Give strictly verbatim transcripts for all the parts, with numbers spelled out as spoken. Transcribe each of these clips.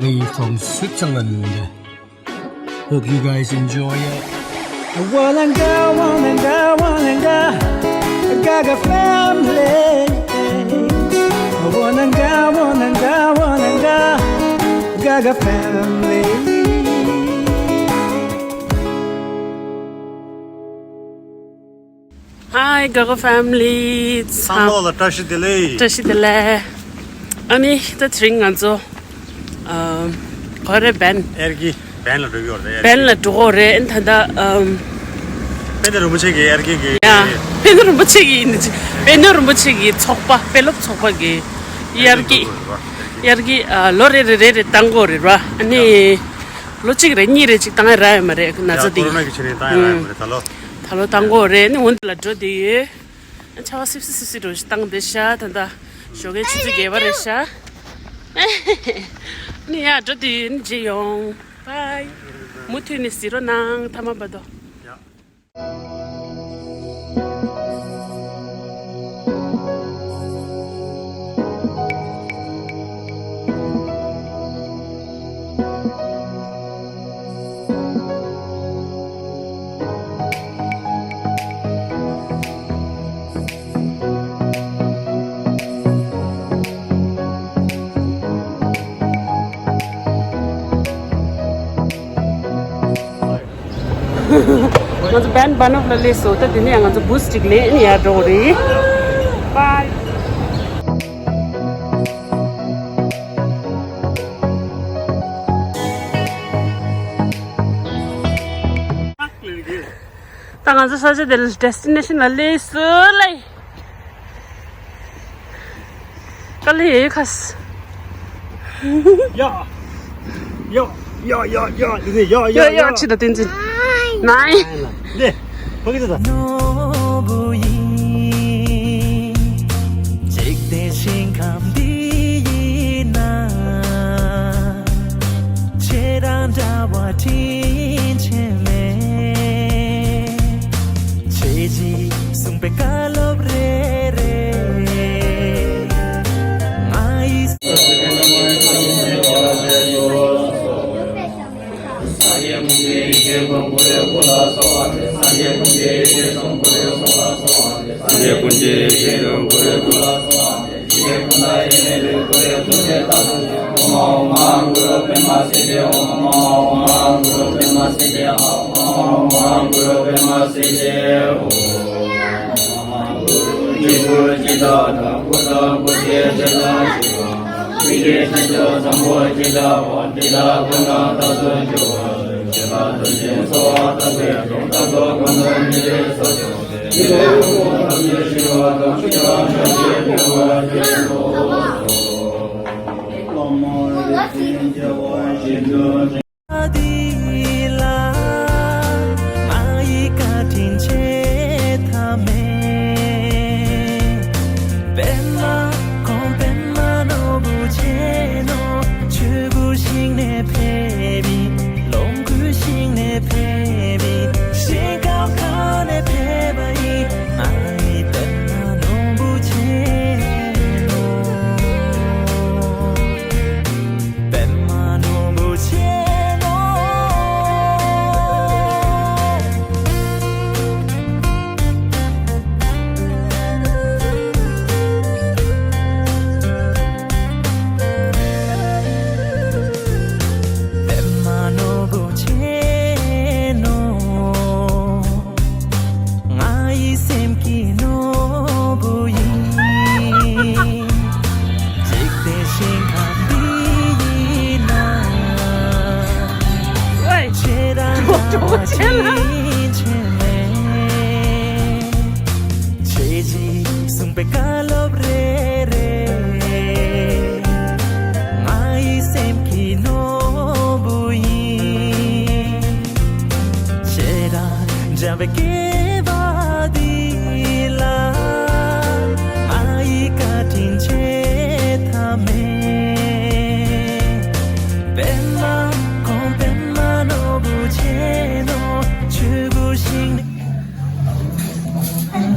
Me from Switzerland. Hope you guys enjoy it. Walanga, walanga, walanga, Gaga family. Walanga, walanga, walanga, Gaga family. Hi Gaga family. བསམ་བློ་ལ་བཀྲ་ཤིས་བདེ་ལེགས། བཀྲ་ཤིས་བདེ་ལེགས། ཨ་ནི་ད་དེ་རིང་ང་ཚོ་ཨམ་ག་རེ་བན། ཨེར་གི་བན་ལ་འགྲོ་གི་ཡོད་རེད། བན་ལ་འགྲོ་གི་རེད། ཨ་ནི་ད་ལྟ་ཨམ་དཔལ་ལྡན་རིན་པོ་ཆེ་གི་ཨེར་གི་གི། ཡ། དཔལ་ལྡན་རིན་པོ་ཆེ་གི་ཡིན། དཔལ་ལྡན་རིན་པོ་ཆེ་གི་ཚོགས་པ། དཔེ་སློབ་ཚོགས་པ་གི་ཨེར་གི་ཨེར་གི་ཨ་ལོ་རེ་རེ་རེ་རེ་བཏང་གི་ཡོད་རེད་ར། ཨ་ནི་ལོ་གཅིག་རེ་གཉིས་རེ་གཅིག་བཏང་ཡ་རག་ཡོད་མ་རེད། ན་ཚ་ཡ་འདི་ཀོ་རོ་ན་གི་ཆ་ནས་བཏང་ཡ་རག་ཡོད་མ་རེད། ད་ལོ། ད་ལོ་བཏང་གི་ཡོད་རེད། ཨ་ནི་འོ་འདི་ལ་འགྲོ་བསྡད་ཡོད། ཆར་པ་སིབ་སིབ་སིབ་སིབ་འདྲ་བོ་ཞིག་བཏང་བསྡད་ཤག་ད་ལྟ་ཞོགས་ཀའི་ཆུ་ཚོད་བརྒྱད་པ་རེད་ཤག་ནི་ཡ་འགྲོ་དུས་ནི་རྗེས་ཡོང་། བའི། མུ་མཐུད་ནས་གཟིགས་རོགས་གནང་། མཐའ་མ་བར་དུ། ཡ། ང་ཚོ་བན་བྷ་ནོབ་ལ་སླེབས་སོང་། ད་དེ་ནས་ང་ཚོ་བྷུ་སི་ཅིག་ལེན་ཡར་འགྲོ་གི་རེད། བའི། ད་ང་ཚོ་ས་ཆ་དེ་ལ་ཌེ་སི་ཊི་ནེ་ཤན་ལ་སླེབས་སོང་ལེ། དཀའ་ལས་ཡོད་ཁ་སི། ཡ། ཡ། ཡ། ཡ། ཡ། ཡ། ཡ། ཡ། ཡ། ཡ། ཕྱི་ད་བསྟན་འཛིན། ནའི། ནའི། ནའི། ནའི། ནའི། ནའི། འཇིག་རྟེན་ཞིང་ཁམས་འདི་ཡི་ནང་། ཁྱེད་རང་འདྲ་བ་དྲིན་ཆེན་མེད། ཁྱེད་ཀྱིས་གསུངས་པའི་བཀའ་སློབ་རེ་རེ། ང་ཡི། སངས་རྒྱས་ཀུན་གྱི་ཡེ་ཤེས་ཀུན་གྱི་ཡེ་ཤེས་ཀུན་གྱི་ཡེ་ཤེས་ཀུན་གྱི་ཡེ་ཤེས་ཀུན་གྱི་ཡེ་ཤེས་ཀུན་གྱི་ཡེ་ཤེས་ཀུན་ལ་ཡེ་ནས་ལུས་ཀུན་ཡོད་ཚུལ་དེ་ལྟ་བུ། ཨོཾ་ཨཱཿཧཱུྃ་གུ་རུ་པདྨ་སིདྡྷི། ཨོཾ་ཨཱཿཧཱུྃ་གུ་རུ་པདྨ་སིདྡྷི། ཨོཾ་ཨཱཿཧཱུྃ་གུ་རུ་པདྨ་སིདྡྷི། ཨོཾ་ཨཱཿཧཱུྃ་གུ་རུ་སྤྱི་བོར་སྤྱི་བདག་དང་སྐུ་དང་སྐུ་ཚེའི་ཚེ་དང་བཞི་པ། མི་དགེ་བཅུ་སྤྱོད་བཟང་པོ་སྤྱི་བདག་པོ་འདི་དག་ཀུན་ལ་བདག་ཏུ་གྱུར་པ། སྤྱི་བདག་ཏུ་བྱིན་གསོལ་བ་བཏབ་པའི་དོན་དག་ཏུ་ཀུན་ཏུ་མི་འབྱེད་སོ་ཅོག་ལོངས་སྐུའི་ཞིང་ནས་ཕེབས་པའི་ང་ཡི་པདྨ་ནོར་བུ་ཆེ་ནོ། པདྨ་ནོར་བུ་ཆེ་ནོ། པདྨ་ནོར་བུ་ཆེ་ནོ། ང་ཡི་སེམས་ཀྱི་ནོར་བུ་ཡིན། འཇིག་རྟེན་ཞིང་ཁམས་འདི་ཡི་ནང་། ཁྱེད་རང་འདྲ་བ་ཅིག་བྱེད་མེད། ཁྱེད་ཀྱིས་གསུངས་པའི་བཀའ་སློབ་རེ་རེ། ང་ཡི་སེམས་ཀྱི་ནོར་བུ་ཡིན། ཁྱེད་རང་འདྲ་བའི་སྐྱེ་བ་འདི་ལ། ང་ཡི་བཀའ་དྲིན་ཆེ་ཐབས་མེད། པདྨ་ཁོང་པདྨ་ནོར་བུ་ཆེ་ནོ། ཆོས་སྐུ་ཞིང་། ཨ།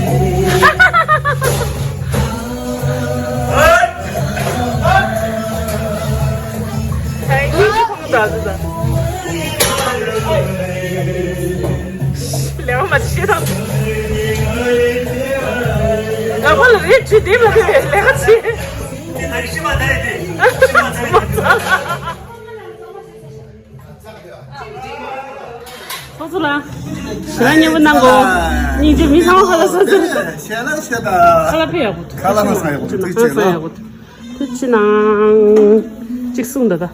ཨ། ཁོ་ལ་རེད་ཅི་དེ་མ་དེ་ལས་ཀ་ཆེ། དེ་ད་ཤི་མ་ད་ཡི་དེ་ཤི་མ་ད་ཡི། ཁོ་ཚོ་ལ་ཞེ་དྲག་མཉེས་པོ་གནང་གོ། སྙིང་རྗེ། མི་ཚང་མ་ཁ་ལག་ཟ་ཟེར། ཞལ་ལག་ཤ་དང་། ཁ་ལག་ཕེབས་ཡག་པོ་འདུག་ཁ་ལག་ཧང་སང་ཡག་པོ་འདུག་ཁ་ལག་ཧང་སང་ཡག་པོ་འདུག་ཐུགས་རྗེ་གནང་། གཅིག་གསུངས་ད་ད།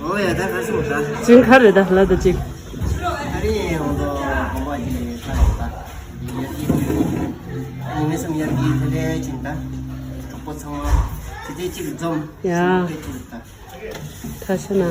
ཨོ་ཡ་ད་ག་སོང་ད། ཅིང་ཁ་རེད་ད་ལ་ད་ཅིག་ཨ་རི་ཡོང་དོ་ཧོང་པ་ཅི་ལས་ཁ་ཡོང་ད། ཉི་མ་སུམ་ཡར་གྱི་དེ་ལས་ཅིང་ད། གྲོགས་པོ་ཚང་མ་དེ་དེ་གཅིག་འཛོམས། ཡ། སུམ་དེ་གཅིག་ད། ཐ་ཤ་ན།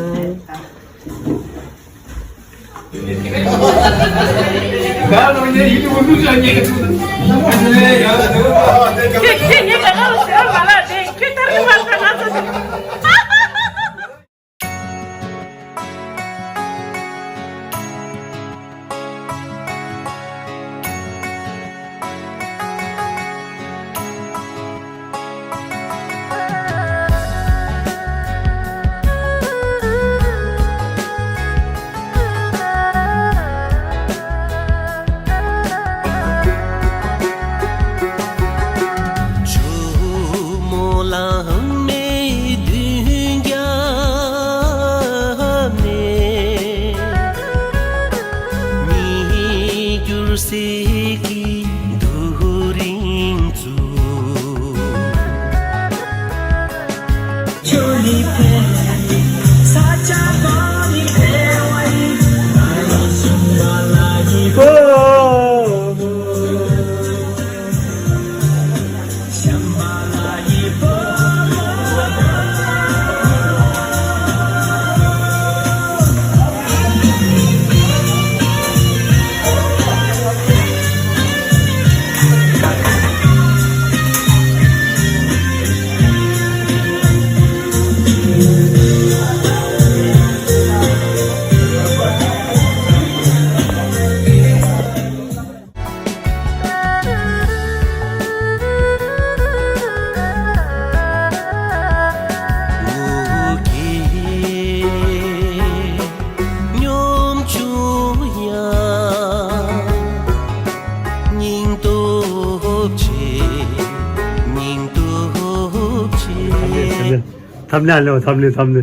ཐམ་ནེ་ལོ་ཐམ་ནེ་ཐམ་ནེ།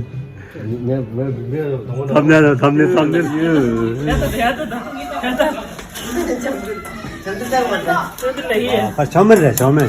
ཐམ་ནེ་ལོ་ཐམ་ནེ་ཐམ་ནེ། ཨ་ཆོ་མེ་རེད་ཆོ་མེ།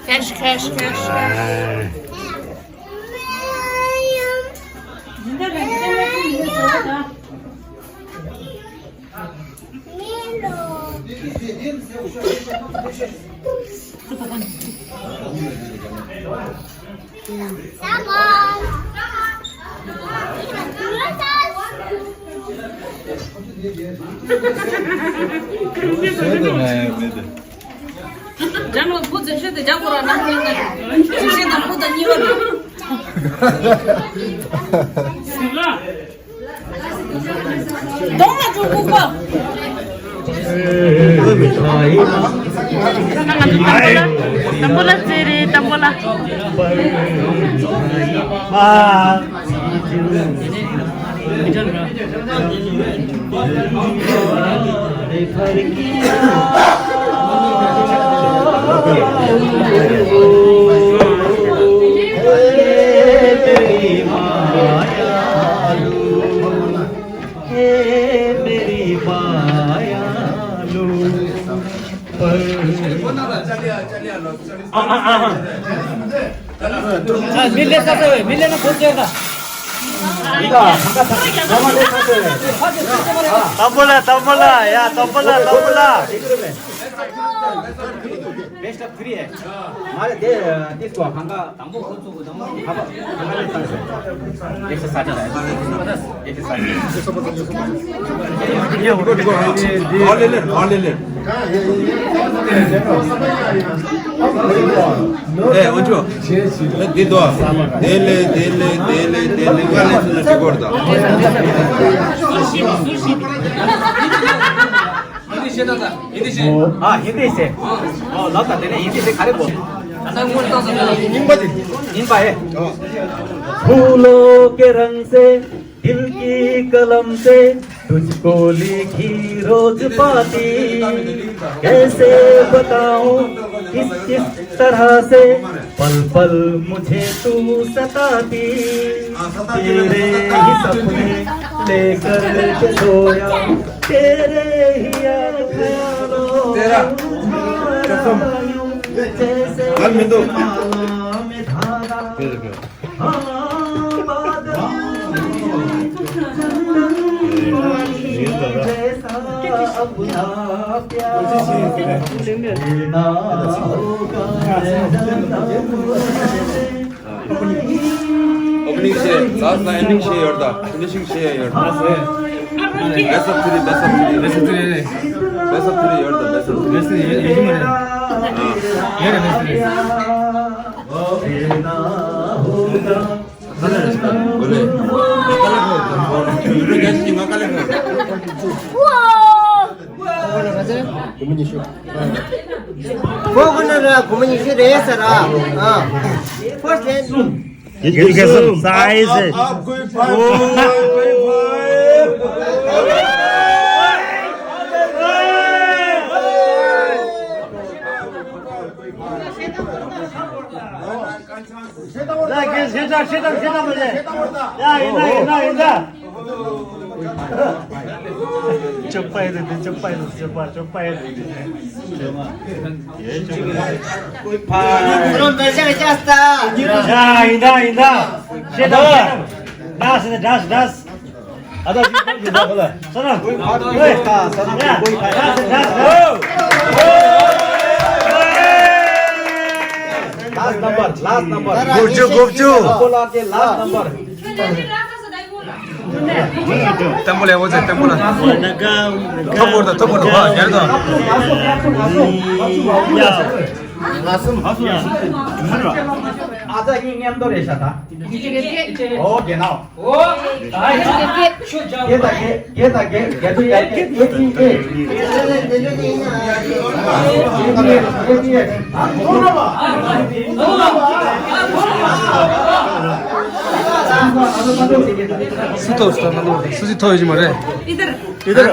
ཁེ་ཤི་ཁེ་ཤི་ཁེ་ཤི། རྒྱ་ནག་བུ་འཛིན་བྱེད་དེ་རྒྱ་གོ་ར་ནང་ལ་ཡོད་ན་འཛིན་བྱེད་དང་བུ་དང་གཉིས་པ་རེད། གདོང་ལ་འཇུག་དགོས་པ། ང་ཚོ་དམ་པོ་ལ་དམ་པོ་ལ་རྩེ་རེད་དམ་པོ་ལ། དམ་པོ་ལ་དམ་པོ་ལ་ཡ་དམ་པོ་ལ་དམ་པོ་ལ། Step three है। हमारे दे, this को हम का, हम को खुद को दम, हम का नहीं कर सकते। एक सौ साठ है। एक सौ साठ। और ले ले, और ले ले। ए, उठो। ए, दे दो। दे ले, दे ले, दे ले, दे ले। गाने सुनने से बोल दो। हिंदी से दादा, हिंदी से। हाँ, हिंदी से। हाँ, लता तेरे हिंदी से खाली बोल। हिंदी है। फूलों के रंग से, दिल की कलम से, तुझको लिखी रोज पाती। कैसे बताऊं किस किस तरह से, पल पल मुझे तू सताती। तेरे ही सपने लेकर के सोया, तेरे ही याद ख्यालों तेरा। में उलझा यूं, जैसे कल मिल दो। माला में धागा। हाँ, बादल में चंदन जैसा अपना प्यार देना होगा जन्म। Opening ཤེས། last ལ་ending ཤེས་ཡོད་ད། finishing ཤེས་ཡོད་ད། best of three, best of three, best of three ཡོད་ད། best of three. ཁོ་ཁོ་ན་ར་གོ་མ་ཉི་ཤུ་རེད་ཟེར་ར། ཨ། ཕར་སྟན། You get some size. आप, आप कोई फाइव। ཡ། ཡིན་ད་ཡིན་ད་ཡིན་ད། ཅོག་པ་ཡིན་ད། ཅོག་པ་ཡིན་ད། ཅོག་པ་ཅོག་པ་ཡིན་ད། ཡ། ཡིན་ད་ཡིན་ད། ཤེས་དང་ཤེས་དང་། ཌ་སི་ཌ་སི་ཌ་སི། ཨ་ད་ཡིན་ད་ཡིན་ད། ཧོ་ལ། ས་ན། ཨོའི། ཌ་སི་ཌ་སི་ཌ་སི། Last number, last number. དགུ་བཅུ། དགུ་བཅུ། ལ་ལ་ལ་ལ། ལྟན་པོ་ལ་ཡ། འོ་ཙེ། ལྟན་པོ་ལ། ཐོབ་བོར་དང་། ཐོབ་བོར་དང་། ཧ་ཡར་དང་། ཨ་ཙ་ཡིན་མཉམ་དུ་རེད་ཤག་ད། ཨོ་རྒན་ནའོ། ཨོ། ཨ་ཡ། ཤོ་ཇ། གེ་ད་གེ། གེ་ད་གེ། གེ་ད་གེ། ཨེ་ཊི་ཨེ། ཨེ་ཊི་ཨེ། ཨེ་ཊི་ཨེ། སུ་ཐོབ་སྟངས་ན་ལོ། སུ་ཞིག་ཐོབ་ཡོད་ཀྱི་མ་རེད། इधर।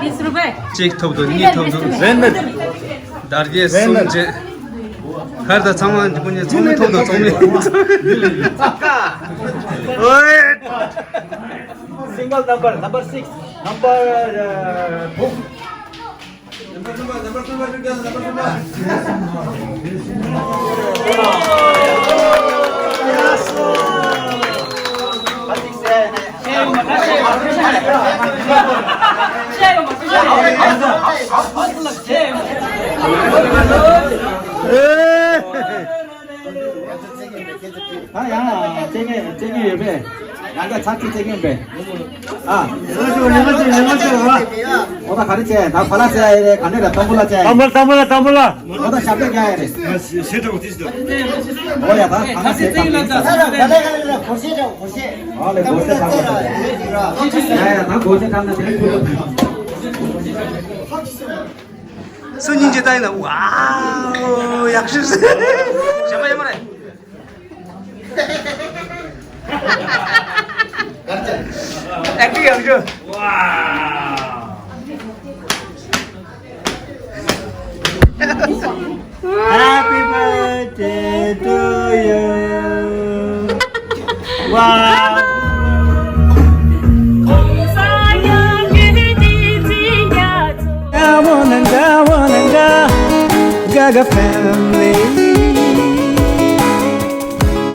बीस रुपए। གཅིག་ཐོབ་འདུག་གཉིས་ཐོབ་འདུག་རེད་མེད། དར་རྒྱས་གསུམ་བཅས། ཁར་ད་ཚང་མ་འདི་ཀུན་ཚོགས་མི་ཐོབ་དང་། ཚོགས་མི། ཨོའི། Single number, number six, number, uh, two. ད་ཡང་སྐྱེ་ངེས་སྐྱེ་ངེས་ཡོད་པས། ཡང་བསྐྱར་ཚར་གཅིག་སྐྱེ་ངེས་པས། ཨ། ལེགས་ཤོག་ལེགས་ཤོག་ལེགས་ཤོག་ཨ། འོ་ད་ག་རེ་བྱས། ད་ཕ་ལ་ཟེར་ཡ་རེད། ག་འདྲ་རེད། དང་པོ་ལ་བྱས། དང་པོ་ལ། དང་པོ་ལ། དང་པོ་ལ། འོ་ད་ཞབས་བརྟན་རྒྱག་ཡ་རེད། ཞེ་དྲག་ཏིས་དོ། འོ་ཡ། ད་ག་ན་ཟེར། ག་ལེ་ག་ལེ་ག་ལེ། སྒོར་གཞས་དྲངས། སྒོར་གཞས། ཨ་ལེ། སྒོར་གཞས་དྲངས་ཡ། ཡ་ཡ། ད་སྒོར་གཞས་དྲངས་ན་དེ་རིང་ཕུལ་ལོ། སུ་སྙིང་རྗེ་ལྟ་ཡིན་ན། ཝའོ། ཡག་ཤོས། གཞན་པ་ཡོད་མ་རེད། ཨེག་ཊིང་ཡག་ཤོས། ཝའོ། Happy birthday to you. Wow. Come on and go, on and go. Gaga family.